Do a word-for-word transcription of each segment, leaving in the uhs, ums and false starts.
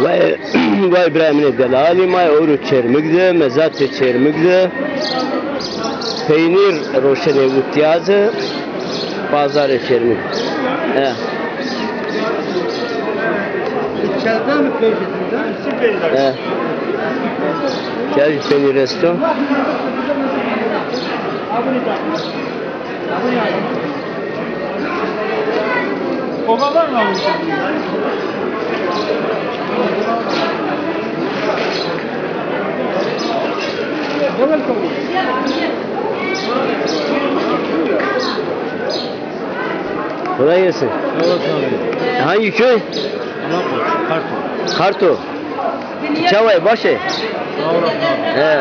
Vay, vay birayê min ê delalî, ma ewro Çermik de, mezatê Çermik de. Peynîr roşenê witîya de, bazarê Çermik. E. E. Çermik peynîr esto. Oba var mı abi? Kolay gelsin. Sağ olasın abi. Hangi köy? Anakol, Karto. Karto. Çaway, baş ê? Sağ olasın abi. He.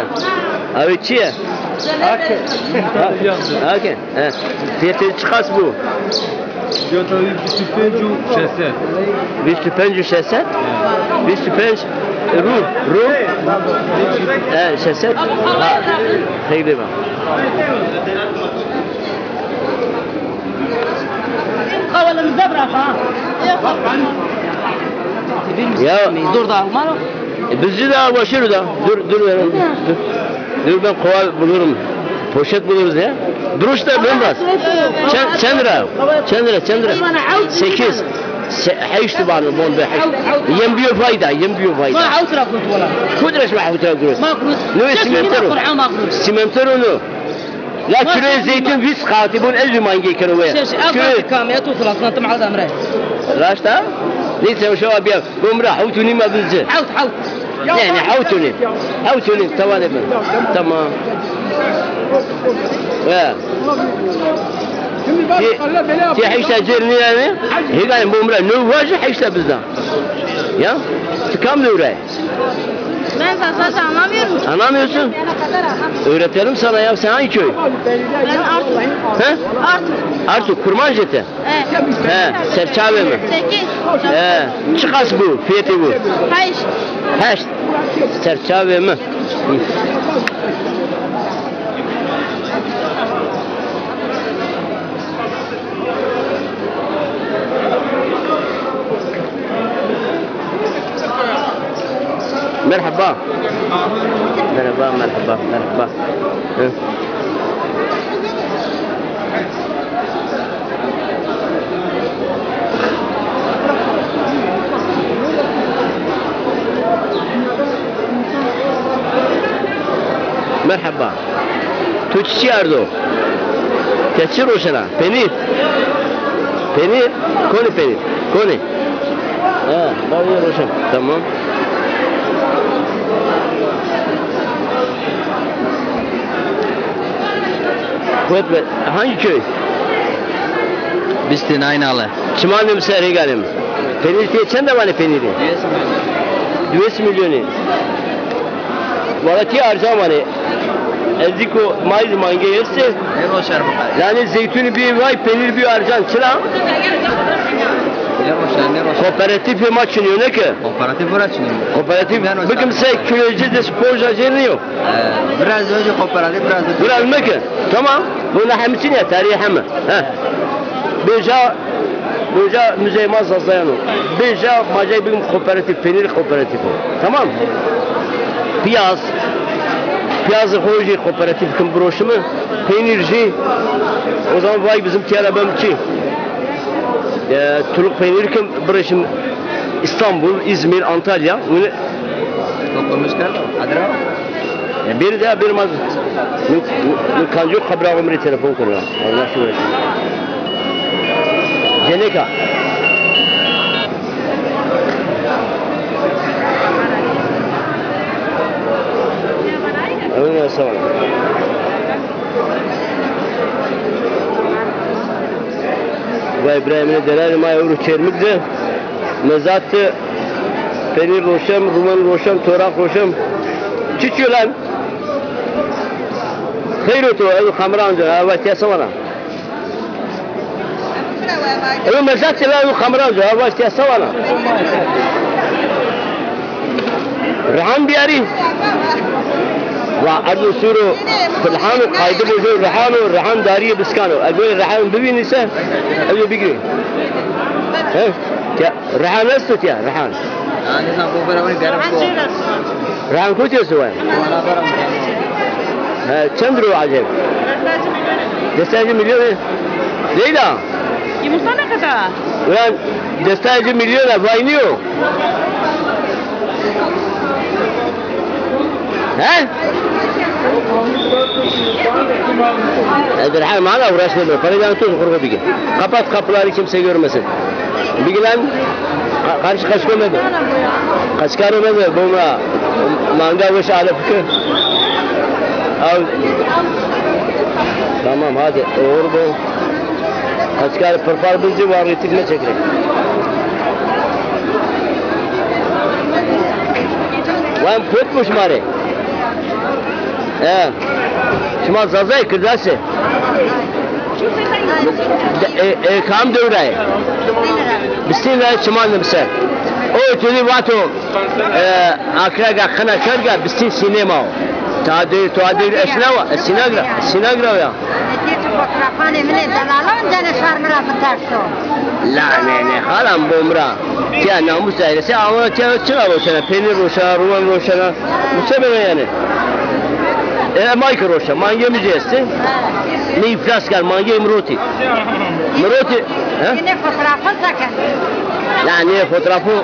Abi çi ye? Ake. Ha, ake. He. Fiyatı çiqas bu? Fiyatı vîst û penc û şeş sed. Vîst û penc û şeş sed? He. Vîst û penc ru, ru. He, şeş sed. Ha. Xeylê ma. Qawalımıza bırak ha. Ya. Zor da alma. E, bizci de başarı da. Dur, dur, dur. Dur, ben kova bulurum. Poşet buluruz ya. Duruş da ben bas. Çend, çend lira? Çend lira, çend lira? Sekiz. Se, heşt bana, bon be heşt. Yem biyo fayda, yem biyo fayda. Ma hewt ra kut wala. Kudres ma hewt ra kudres. Ma kudres. Ne simentero? Simentero no. La kiloyê zeytun vîst qatî bun, ez zî mangê kero we. Şeş, ez zî kamê tu xilas, na tim adam re. Raşt a? Neyse, o şewa bîya. Gomra, hewt û nîm a bizci. Hewt, hewt. Ne, ne, hewt û nîm. Hewt û nîm, tamam de bin. Tamam. He. Ti, ti heşta cêr nîyanê? Hêganê gomra, no vajî heşta bizda. Ya? Ti kam de uray? Ben Zazaca anlamıyorum. Anlamıyorsun? Öğretelim sana ya. Sen hangi köy? Ben Artuk. He? Artuk. Artuk, Kurmancete. Evet. He, serçavê mi? Sekiz. He, çiqas bu, fiyatı bu? Heşt. Heşt. Serçavê mi? Hı. Merhaba. Merhaba, merhaba, merhaba. Hı. Merhaba. Tu çiçî ardo? Te çi roşena? Penîr. Penîr? Konî penîr? Konî? Ha, ben roşen. Tamam. Kuvvet be. Hangi köy? Bistîn Aynalı. Çimanê mi ser hêganê mi. Penîrî tê çend a vanê penîrî? Duwês milyonî. Wala tê arcan vanê. Ez dîko ma zî mangey estê. Nêroşer biqay. Yanî zeytûnî bî vay, penîr bî arcan. Çira? Nêroşer, nêroşer. Kooperatîfê ma çinîyo, ne ke? Kooperatîf bira çinîyo. Kooperatîf bikim se kiloyê ci des ponca cêr nîyo. Ee, biraz önce kooperatif, biraz önce. Biraz mı ki? Tamam. Bunda hemsini ya, tarihi hemi. Ha. Beja, beja müzey ma Zazayano. Beja macay bir kooperatif, peynir kooperatifi. Tamam. Piyaz. Piyazı hoji kooperatif kim broşumu. Peynirci. O zaman vay bizim tiyara ben ki. E, tuluk peynir kim broşum İstanbul, İzmir, Antalya. Bunu Toplamış kardeşim. Adra. E, bir de bir maz. Nu, nu, nu kancı kabra umri telefon kırıyor. Allah şu versin. Ceneka. Öyle sağ ol. Vay İbrahim'in delali ma ewro Çermik de. Mezat de Penîr roşem, ruwen roşem, toraq roşem. Çiçî yo lan? Xeyr o to, ez xamira anca, ha, va tiyasa vana. Ew mezat la, ew xamira anca, ha, va tiyasa vana. Rihan biyarî. Va erdo suro, filhano, qayde bojo, rihano, rihan darîye biskano. Eger rihan bivînî se, ew bigirî. He? Ya, rihan esto tiya, rihan. Rihan kotî esto we? He, çend ro acep? Destayê ci milyon e. Leyla. Yumurta ne kadar? Ulan destayê ci milyon e, vay nîyo. He? Ez rihan mala uğraşmıyorum. Para yanı tuz kuru bigi. Kapat kapıları, kimse görmesin. Bigi lan, ka-, karşı kaşko mebe. Kaşkaro mebe, bu ma-, manga weş alef ki. Al. Tamam, hadi, oğur bu. Kaşkar pirpar binci, wa rîtik meçekre. Wan pot bu şima rê. E, şima Zazay, Kirdaş ê? De, e, e, kam dewra yê? Bistîn lira çiman de biser. O tu dî vato, e, akrega xina kerga bistîn sînema o. Ta dewr, ta dewr esnawa, e, sînagra, sînagra ya. Netîye tu fotoğrafanê min ê delalan cene şar mi ra biterso. La ne ne, halam bo mi ra. Tiya namus dairesi ama tiya çira roşena, peynir roşena, ruwen roşena. Bu sebebe yani. E, mayke roşa, mange mi cesti. Ne iflas kar, mange imroti. Miroti, he? Yine fotoğrafı sakın. La ne fotoğrafı?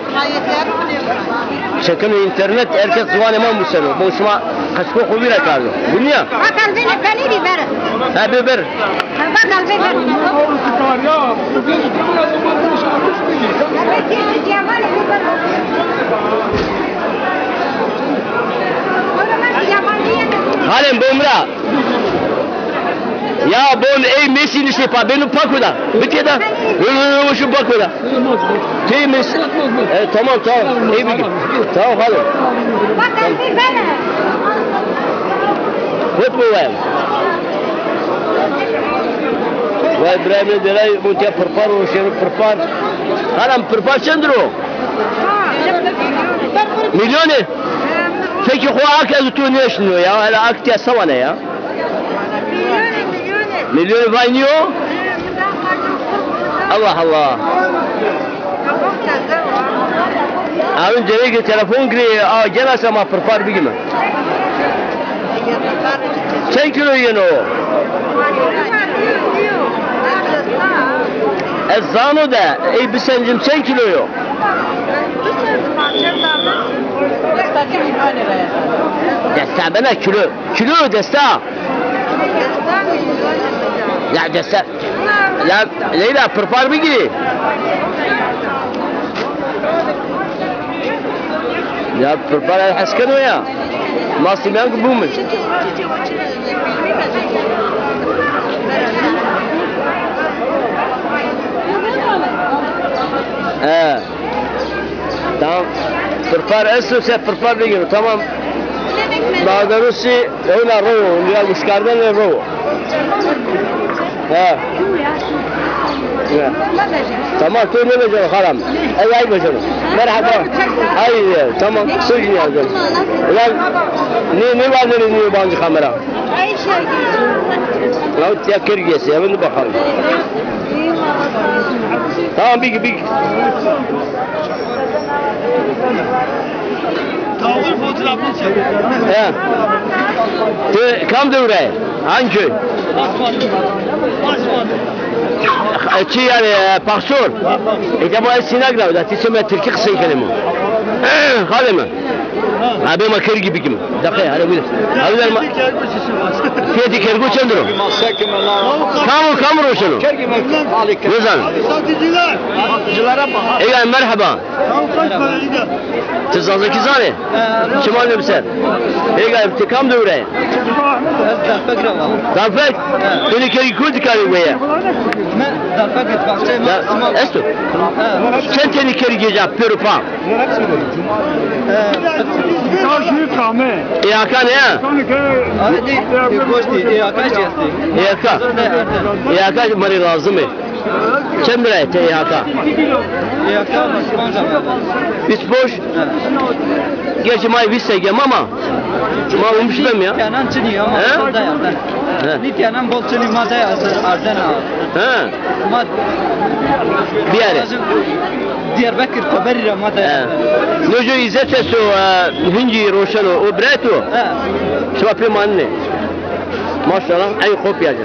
Çekin internet, herkes ziwanê ma museno. Bo şima qeçko xo vîra kardo. Dinya. Bak albine penîrî ver. Ha, biber. Bak albine ver. Halem bo mi ra. Ya bon, ey Mesî niştê pa, benu paku da. Bitê da. Yo, yo, yo, şu paku da. Tey Mesî. E, tamam, tamam. Ey bigi. Tamam, hadi. Tamam. Hep bu var. Vay İbrahim, deray, bu te pirpar o, şey pirpar. Halam pirpar çendir o? Milyoni? Peki, xo ak ez tu nêşino ya, hele ak tiya sawane ya. Milyonî vay nîyo? Allah Allah. Abi, gerek telefon girê, a, gel asa ma pirpar bigime. Çend kilo yeno? Ez zano de, ey bisencim çend kilo yo? Desta bena kilo. Kilo desta. Ya desta. Ya Leyla, pirpar bigî. Ya pirpar ez hes keno ya. Ma sîmyan ki bû mi. He. Tamam. Pirpar esto se pirpar bigîro. Tamam. Daha doğrusu ona ro, ya guşkardan ro. Ha. Ya. Tamam, tu ne becero haram? Ay, ay becero. Merhaba. Ay, ya, tamam. Söz yazdım. Ulan ne, ne var ne yabancı kamera? Ya, ya, kırgesi, ya, ben de bakalım. Tamam, bir, bir. He. Ti kam dewre? Hangi köy? E, çi yani, e, Paksor? E, tamam, ez Sînag ra, da ti çime Tirkî qisey kenê mi? Xalê mi? Abi ma kergî bikim. Deqe, hele buyur. Abi der ma. Fiyatı kergu çendir o? Kam o, kam roşeno? Nizan. Satıcılara bak. Ega merhaba. Ti zazakî zanê? Çima ne biser? Ega ti kam dewre? Zafek? Tenî kergî kurdî karî weye. Esto. Çend tenî kergî ca pêro pa? E Hakan ya. E Hakan. E Hakan ma rê lazim e. Çend lira te E Hakan? E Hakan vîst ponc lira. Vîst ponc? Gerçi ma vîst seke ama ma umuştem ya. Nîtyanan çinî ama. He? He. Nîtyanan bol çinî ma de ardena. He. Ma biyare. Diyarbakır xeberî ra ma de. He. Nojo îzzet esto, e, hingî roşeno o bireto. He. Şima pê manine. Maşallah, ey xo piyacı.